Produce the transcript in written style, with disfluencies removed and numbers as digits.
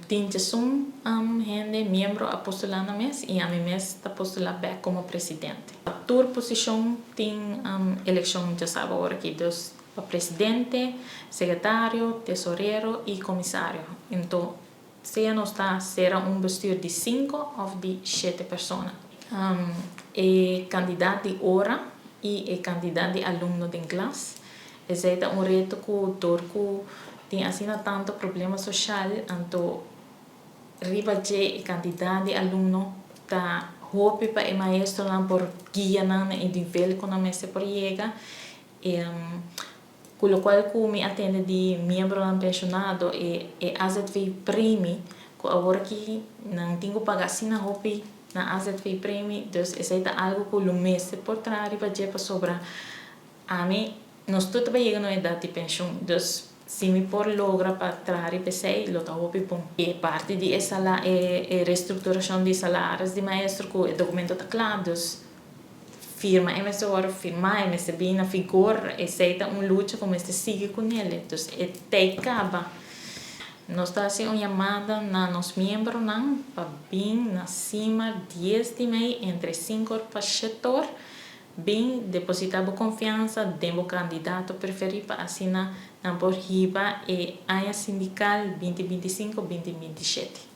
Tin 11 hende miembro a postulá nan mes i ami mes ta postulá bèk komo presidente. Tur posishon tin elekshon djasabra awor aki, dus pa presidente, sekretario, tesorero i komisario. Anto sea nos ta sera un bestuur di 5 òf di 7 persona. E kantidat di ora i e kantidat di alumno den klas. Esei ta un reto ku dor ku tin asina tantu problema sosial, anto riba dje e kantidat di alumno ta hopi pa e maestronan por guia nan na e nivel ku nan mester por yega. Ku lokual ku mi a tende di miembronan penshonado, e AZV premi ku awor aki nan tin ku paga asina hopi na AZV premi, dus esei ta algu ku lo mester por traha riba dje, pasobra ami nos tur ta bai yega na un edat di penshon, dus si mi por logra pa traha riba esei, lo ta hopi bon. E parti di e sala e restrukturashon di salaris di maestro, ku e dokumento ta kla, dus firma e mester wòrdu firmá, e mester bin na vigor. Esei ta un lucha ku mester sigui kuné, dus e tei kaba. Nos ta hasi un yamada na nos miembronan pa bin na SIMAR 10 di mei entre 5 or pa 7 or, bin depositá bo konfiansa den bo kandidato preferí pa asina nan por hiba e aña sindikal 2025-2027.